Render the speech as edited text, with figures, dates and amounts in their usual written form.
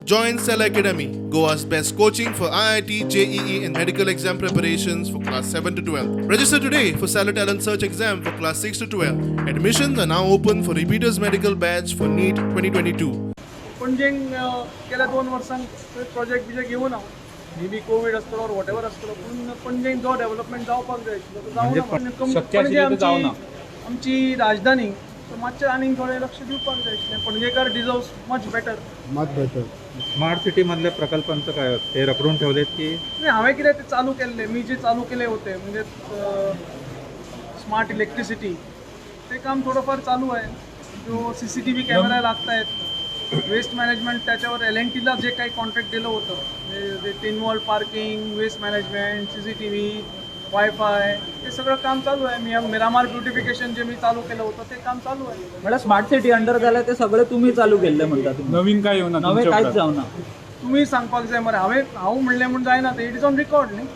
Join Cell Academy, Goa's best coaching for IIT, JEE, and medical exam preparations for class 7 to 12. Register today for Stellar Talent Search exam for class 6 to 12. Admissions are now open for repeaters medical batch for NEET 2022. पणजेंक गेल्या 2 वर्सांक project बिजेक्ट येवना, may be Covid आसतलो or what ever आसतलो, पूण पणजेंक जो development जावपाक जाय आशिल्लो तो म्हणजे जावना. शक्य पणजे आशिल्लें ते आमची जावना. आमची राजधानी, सो मातशें आनीक थोडें लक्ष दिवपाक जाय आशिल्लें. Panjekar deserves much better. Much better. Smart city मधल्या प्रकल्पांचं काय, ते रखडून ठेवलेत की? नाही, हांवें कितें ते चालू केल्ले, मी जे चालू केले होते, म्हणजे स्मार्ट इलेक्ट्रिसिटी, ते काम थोडंफार चालू आहे. जो CCTV camera लागत आहेत, वेस्ट मॅनेजमेंट, त्याच्यावर एल एन टीला जे काही कॉन्ट्रॅक्ट दिलं होतं, म्हणजे tin wall parking, waste management, CCTV, WiFi, ते सगळं काम चालू आहे. मी मिरामार ब्युटिफिकेशन जे मी चालू केलं होतं ते काम चालू आहे. म्हळ्यार स्मार्ट सिटी अंडर जाल्यार ते सगळें तुमी चालू केल्लें म्हणटा तुमी. नवीन काय येवना? नवें कांयच जावना. तुम्ही सांगपाक जाय मरे, हांवें हांव म्हणलें म्हूण जायना ते, it is on record न्ही.